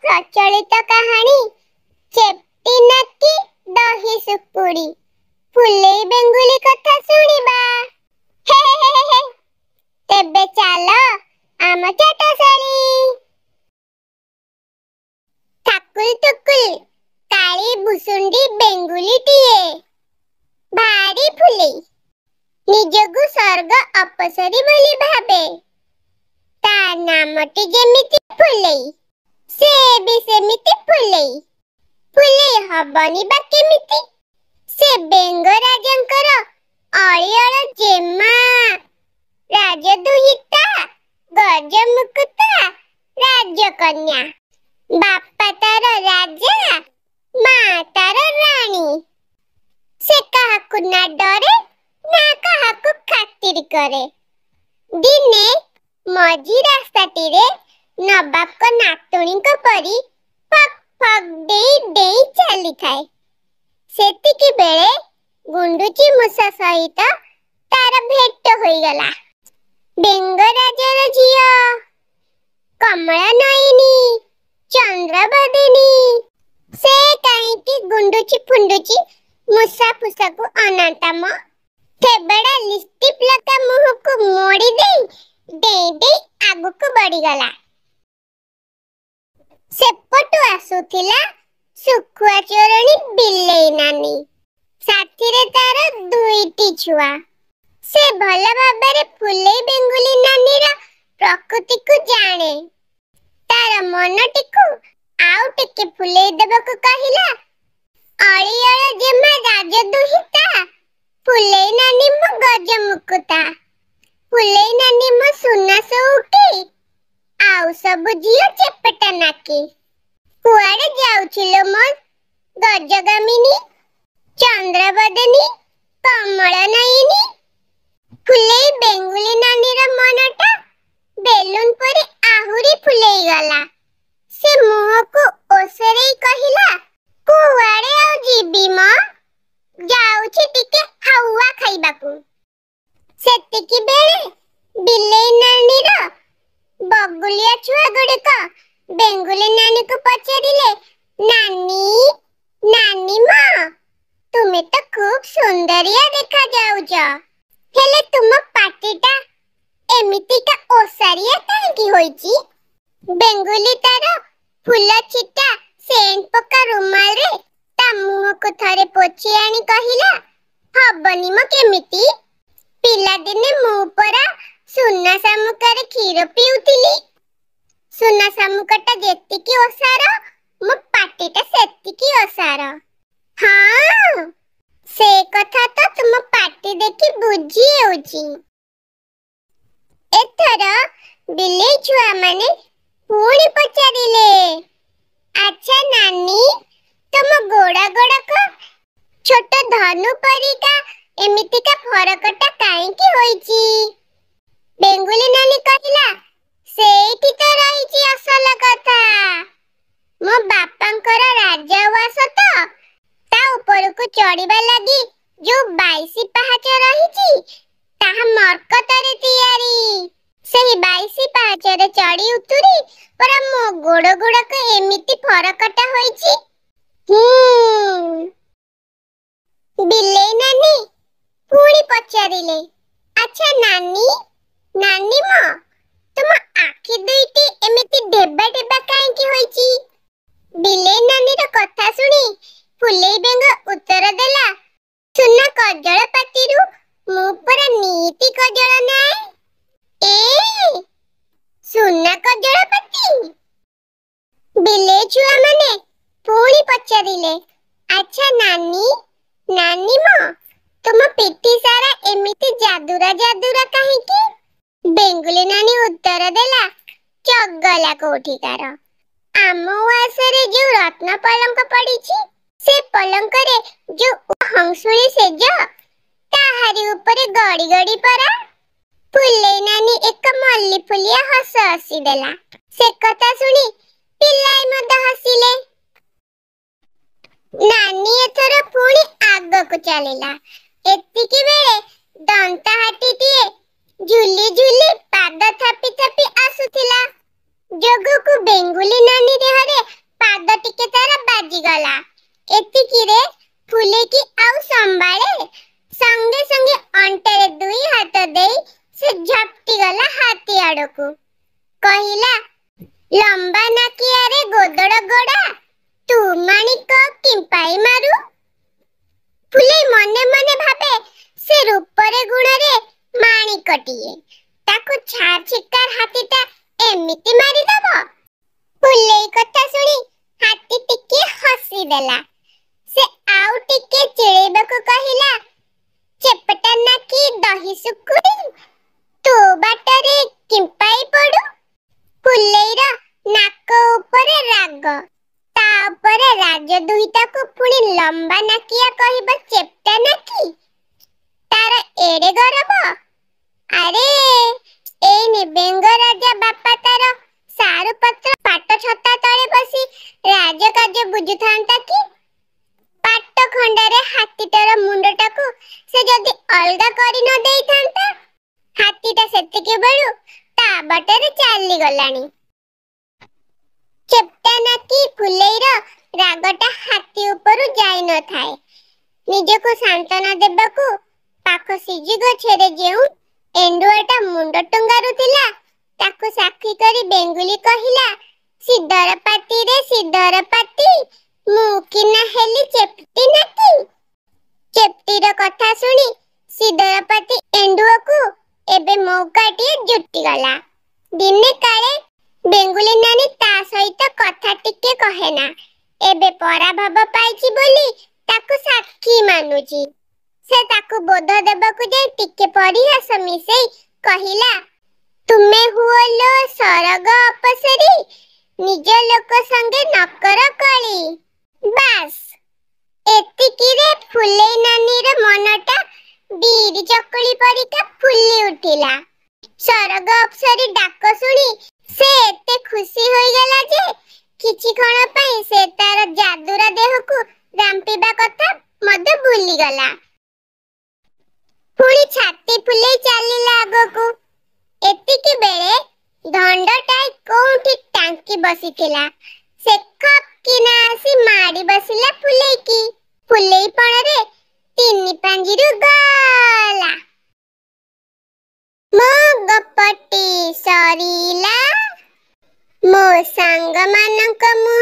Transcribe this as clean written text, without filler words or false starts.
ପ୍ରଚଳିତ କାହାଣୀ ଚେପ୍ଟି ନାକି ଦହି ଶୁକୁଡ଼ି ଫୁଲେଇ ବେଙ୍ଗୁଲି କଥା ଶୁଣିବା। ହେ ହେ ହେ। ତେବେ ଚାଲ ଆମ ଚାଟଶାଳୀ। ଥାକୁଲ ତୁକୁଲ କାଳି ଭୁଷୁଣ୍ଡି ବେଙ୍ଗୁଲିଟିଏ ଭାରି ଫୁଲେଇ, ନିଜକୁ ସ୍ୱର୍ଗ ଅପସରୀ ବୋଲି ଭାବେ। ତା ନାମଟି ଯେମିତି ଫୁଲେଇ, ସେ ବି ସେମିତି ଫୁଲେଇ। ଫୁଲେଇ ହବନି ବା କେମିତି? ସେ ବେଙ୍ଗ ରାଜାଙ୍କର ଅଳିଅଳ ଜେମା, ରାଜଦୁହିତା, ଗଜମୁକୁତା ରାଜକନ୍ୟା। ବାପା ତାର ରାଜା, ମା ତାର ରାଣୀ। ସେ କାହାକୁ ନା ଡରେ ନା କାହାକୁ ଖାତିର କରେ। ଦିନେ ମଝି ରାସ୍ତାଟିରେ ନବାବଙ୍କ ନାତୁଣୀଙ୍କ ପରି ଫକ୍ ଫକ୍ ଡେଇଁ ଡେଇଁ ଚାଲିଥାଏ। ସେତିକି ବେଳେ ଗୁଣ୍ଡୁଚି ମୂଷା ସହିତ ତାର ଭେଟ ହୋଇଗଲା। ବେଙ୍ଗ ରାଜାର ଝିଅ କମଳା ନୟିନୀ ଚନ୍ଦ୍ରବଦିନୀ। ସେ କାହିଁକି ଗୁଣ୍ଡୁଚି ଫୁଣ୍ଡୁଚି ମୂଷା ଫୁଷାକୁ ଅନାନ୍ତା ମ, ଥେବଡ଼ା ଲିପଷ୍ଟିକ୍ ଲଗା ମୁହଁକୁ ମୋଡ଼ି ଦେଇ ଡେଇଁ ଡେଇଁ ଆଗକୁ ବଢ଼ିଗଲା। ସେପଟୁ ଆସୁଥିଲା ଶୁଖୁଆ ଚୋରଣୀ ବିଲେଇ ନାନୀ, ସାଥିରେ ତାର ଦୁଇଟି ଛୁଆ। ସେ ଭଲ ଭାବରେ ଫୁଲେଇ ବେଙ୍ଗୁଲି ନାନୀର ପ୍ରକୃତିକୁ ଜାଣେ। ତାର ମନଟିକୁ ଆଉ ଟିକେ ଫୁଲେଇ ଦେବାକୁ କହିଲା, ଅଳିଅଳ ଜେମା ରାଜଦୁହିତା ଫୁଲେଇ ନାନୀ ମୋ ଗଜମୁକୁତା, ଫୁଲେଇ ନାନୀ ମୋ ସୁନା ସଉକି, ଆଉ ସବୁ ଝିଅ ଚେପଟା ନାକି। କୁଆଡ଼େ ଯାଉଥିଲ ମୋ ଗଜଗାମିନୀ ଚନ୍ଦ୍ରବଦନୀ କମଳ ନୟିନୀ? ଫୁଲେଇ ବେଙ୍ଗୁଲି ନାନୀର ମନଟା ବେଲୁନ ପରି ଆହୁରି ଫୁଲେଇ ଗଲା। ସେ ମୁହଁକୁ ଓସରେଇ କହିଲା, କୁଆଡ଼େ ଆଉ ଯିବି ମ, ଯାଉଛି ଟିକେ ହାୱା ଖାଇବାକୁ। ସେତିକି ବେଳେ ବିଲେଇ ନାନୀର ବଗୁଲିଆ ଛୁଆ ଗୁଡ଼ିକ ବେଙ୍ଗୁଲି ନାନୀକୁ ପଚାରିଲେ, ନାନୀ ନାନୀ ମ, ତୁମେ ତ ଖୁବ୍ ସୁନ୍ଦରିଆ ଦେଖାଯାଉଛ, ହେଲେ ତୁମ ପାଟିଟା ଏମିତିକା ଓସାରିଆ କାହିଁକି ହୋଇଛି? ବେଙ୍ଗୁଲି ତାର ଫୁଲ ଛିଟା ସେଣ୍ଟ ପକା ରୁମାଲରେ ତା ମୁହଁକୁ ଥରେ ପୋଛି ଆଣି କହିଲା, ହବନି ମ କେମିତି? ପିଲାଦିନେ ମୁଁ ପରା ସୁନା ଶାମୁକାରେ କ୍ଷୀର ପିଉଥିଲି। ସୁନା ଶାମୁକାଟା ଯେତିକି ଓସାର, ମୋ ପାଟିଟା ସେତିକି ଓସାର। ହଁ, ସେ କଥା ତ ତୁମ ପାଟି ଦେଖି ବୁଝି ହେଉଛି। ଏଥର ବିଲେଇ ଛୁଆମାନେ ପୁଣି ପଚାରିଲେ, ଆଚ୍ଛା ନାନୀ, ତୁମ ଗୋଡ଼ ଗୋଡ଼କ ଛୋଟ ଧନୁ ପରିକା ଏମିତିକା ଫରକଟା କାହିଁକି ହୋଇଛି? ବେଙ୍ଗୁଲି ନାନୀ କହିଲା, ସେଇଠି ତ ରହିଛି ଅସଲ କଥା। ମୋ ବାପାଙ୍କର ରାଜଉଆସ ତ, ତା ଉପରକୁ ଚଢ଼ିବା ଲାଗି ଯୋଉ 22 ପାହାଚ ରହିଛି ତାହା ମର୍କତରେ ତିଆରି। ସେହି 22 ପାହାଚରେ ଚଢ଼ି ଉତୁରି ପରା ମୋ ଗୋଡ଼ ଗୁଡ଼ାକ ଏମିତି ଫରକଟା ହୋଇଛି। ବିଲେଇ ନାନୀ ପୁଣି ପଚାରିଲେ, ଆଚ୍ଛା ନାନୀ ନାନୀ ମ, ତୁମ ଆଖି ଦୁଇଟି ଏମିତି ଢେବା ଢେବା କାହିଁକି ହୋଇଛି? ବିଲେଇ ନାନୀର କଥା ଶୁଣି ଫୁଲେଇ ବେଙ୍ଗ ଉତ୍ତର ଦେଲା, ସୁନା କଜଳ ପାତିରୁ ମୁଁ ପରା ନିତି କଜଳ ନାଏ। ଏ ସୁନା କଜଳ ପାତି? ବିଲେଇ ଛୁଆମାନେ ପୁଣି ପଚାରିଲେ, ଆଚ୍ଛା ନାନୀ ନାନୀ ମ, ତୁମ ପିଠି ସାରା ଏମିତି ଯାଦୁରା ଯାଦୁରା କାହିଁକି? ବେଙ୍ଗୁଲି ନାନୀ ଉତ୍ତର ଦେଲା, ଚଗଲା କୋଉଠିକାର, ଆମ ଉଆସରେ ଯୋଉ ରତ୍ନ ପଲଙ୍କ ପଡ଼ିଛି, ସେ ପଲଙ୍କରେ ଯୋଉ ହଂସୁଳି ଶେଯ, ତାହାରି ଉପରେ ଗଡ଼ି ଗଡ଼ି ପରା। ଫୁଲେଇ ନାନୀ ଏକ ମଲ୍ଲି ଫୁଲିଆ ହସ ହସିଦେଲା। ସେ କଥା ଶୁଣି ପିଲାଏ ମଧ୍ୟ ହସିଲେ। ନାନୀ ଏଥର ପୁଣି ଆଗକୁ ଚାଲିଲା। ଏତିକି ବେଳେ ଦନ୍ତା ହାତୀଟିଏ ଝୁଲି ଝୁଲି ପାଦ ଥାପି ଥାପି ଆସୁଥିଲା। ଯୋଗକୁ ବେଙ୍ଗୁଲି ନାନୀ ଦେହରେ ଏତିକିରେ ଫୁଲେଇକି ଆଉ ସମ୍ଭାଳେ? ସଙ୍ଗେ ସଙ୍ଗେ ଅଣ୍ଟାରେ ଦୁଇ ହାତ ଦେଇ ସେ ଝପଟିଗଲା ହାତୀ ଆଡ଼କୁ। କହିଲା, ଲମ୍ବା ନାକିଆରେ ଗୋଦଡ଼ ଗୋଡ଼ା, ତୁ ମାଣିକ କିମ୍ପାଇ ମାରୁ? ଫୁଲେଇ ମନେ ମନେ ଭାବେ, ସେ ରୂପରେ ଗୁଣରେ ମାଣିକଟିଏ, ତାକୁ ଛାର ଛିକାର ହାତୀଟା ଏମିତି ମାରିଦବ? ଫୁଲେଇ କଥା ଶୁଣି ହାତୀ ଟିକେ ହସିଦେଲା। ସେ ଆଉ ଟିକେ ଚିଡ଼େଇବାକୁ କହିଲା, ଚେପଟା ନାକି ଦହି ଶୁକୁଟି, ତୋ ବାଟରେ କିମ୍ପାଇ ପଡୁ? ଫୁଲେଇର ନାକ ଉପରେ ରାଗ, ତା ଉପରେ ରାଜଦୁହିତାକୁ ପୁଣି ଲମ୍ବା ନାକିଆ କହିବ ଚେପଟା ନାକି? ତାର ଏଡ଼େ ଗରବ? ଆରେ, ଏଇନେ ବେଙ୍ଗ ରାଜା ବାପା ତାର ସାରୁପତ୍ର ପାଟ ଛତା ତଳେ ବସି ରାଜକାର୍ଯ୍ୟ ବୁଝୁଥାନ୍ତା କି? ପାଟ ଖଣ୍ଡାରେ ହାତୀଟାର ମୁଣ୍ଡଟାକୁ ସେ ଯଦି ଅଲଗା କରି ନ ଦେଇଥାନ୍ତା? ହାତୀଟା ସେତିକି ବେଳୁ ତା ବାଟରେ ଚାଲିଗଲାଣି। ଚେପଟା ନାକି ଫୁଲେଇର ରାଗଟା ହାତୀ ଉପରୁ ଯାଇ ନଥାଏ। ନିଜକୁ ସାନ୍ତ୍ୱନା ଦେବାକୁ ପାଖ ସିଜି ଗଛରେ ଯେଉଁ ଏଣ୍ଡୁଆଟା ମୁଣ୍ଡ ଟୁଙ୍ଗାରୁଥିଲା, ତାକୁ ସାକ୍ଷୀ କରି ବେଙ୍ଗୁଲି କହିଲା, ସିଦର ପାତିରେ ସିଦର ପାତି, ମୁଁ କିନା ହେଲି ଚେପଟି ନାକି? ଚେପଟିର କଥା ଶୁଣି ସିଦରପାତି ଏଣ୍ଡୁଅକୁ ଏବେ ମଉକାଟିଏ ଜୁଟିଗଲା। ଦିନେ କାଳେ ବେଙ୍ଗୁଲି ନାନୀ ତା ସହିତ କଥା ଟିକେ କହେନା, ଏବେ ପରାଭବ ପାଇଛି ବୋଲି ତାକୁ ସାକ୍ଷୀ ମାନୁଛି। ସେ ତାକୁ ବୋଧ ଦେବାକୁ ଯାଇ ଟିକେ ପରିହାସ ମିଶେଇ କହିଲା, ତୁମେ ହୁଅ ଲୋ ସରଗ ଅପସରୀ, ନିଜ ଲୋକ ସଙ୍ଗେ ନକର କଳି। ବାସ୍, ଏତିକିରେ ଫୁଲେଇ ନାନୀର ମନଟା ବିରି ଚକୁଳି ପରିକା ଫୁଲି ଉଠିଲା। ସରଗ ଅପସରୀ ଡାକ ଶୁଣି ସେ ଏତେ ଖୁସି ହୋଇଗଲା ଯେ କିଛି କ୍ଷଣ ପାଇଁ ସେ ତାର ଯାଦୁରା ଦେହକୁ ରାମ୍ପିବା କଥା ମଧ୍ୟ ଭୁଲିଗଲା। ପୁଣି ଛାତି ଫୁଲେଇ ଚାଲିଲା ଆଗକୁ। ଏତିକି ବେଳେ ଧଣ୍ଡଟାଏ କୋଉଠି ଟାଙ୍କି ବସିଥିଲା। ସେ ଖପ୍ କିନା ଆସି ମାଡ଼ି ବସିଲା ଫୁଲେଇକି। ଫୁଲେଇ ପଣରେ ତିନି ପାଞ୍ଜିରୁ ଗଲା। ମୋ ଗପଟି ସରିଲା। ମୋ ସାଙ୍ଗମାନଙ୍କ ମୁହଁରେ